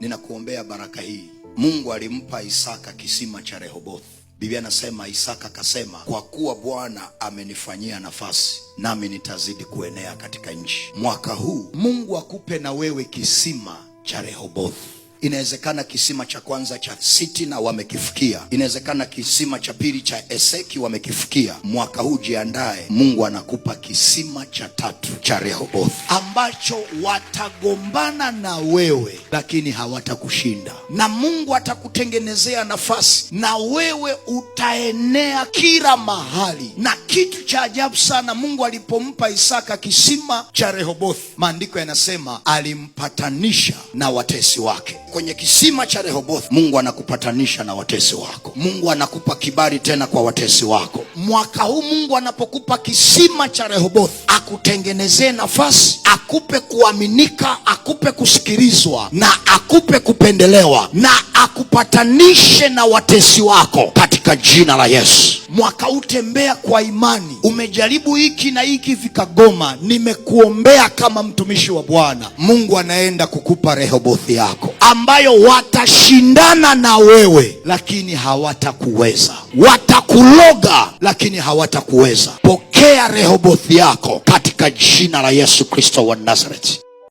Ninakuombea baraka hii. Mungu alimpa Isaka kisima cha Rehoboth. Biblia anasema Isaka akasema, kwa kuwa Bwana amenifanyia nafasi, nami nitazidi kuenea katika nchi. Mwaka huu Mungu akupe na wewe kisima cha Rehoboth. Inawezekana kisima cha kwanza cha Sitina wamekifikia, inawezekana kisima cha pili cha Eseki wamekifikia. Mwaka huu jiandae, Mungu anakupa kisima cha tatu cha Rehoboth ambacho watagombana na wewe, lakini hawatakushinda, na Mungu atakutengenezea nafasi na wewe utaenea kila mahali. Na kitu cha ajabu sana, Mungu alipompa Isaka kisima cha Rehoboth, maandiko yanasema alimpatanisha na watesi wake. Kwenye kisima cha Rehoboth, Mungu anakupatanisha na watesi wako. Mungu anakupa kibali tena kwa watesi wako. Mwaka huu Mungu anapokupa kisima cha Rehoboth, akutengenezee nafasi, akupe kuaminika, akupe kusikilizwa na akupe kupendelewa na akupatanishe na watesi wako katika jina la Yesu. Mwaka huu tembea kwa imani. Umejaribu hiki na hiki vikagoma, nimekuombea kama mtumishi wa Bwana, Mungu anaenda kukupa Rehobothi yako ambayo watashindana na wewe lakini hawatakuweza, watakuloga lakini hawatakuweza. Pokea Rehobothi yako katika jina la Yesu Kristo wa Nazareti.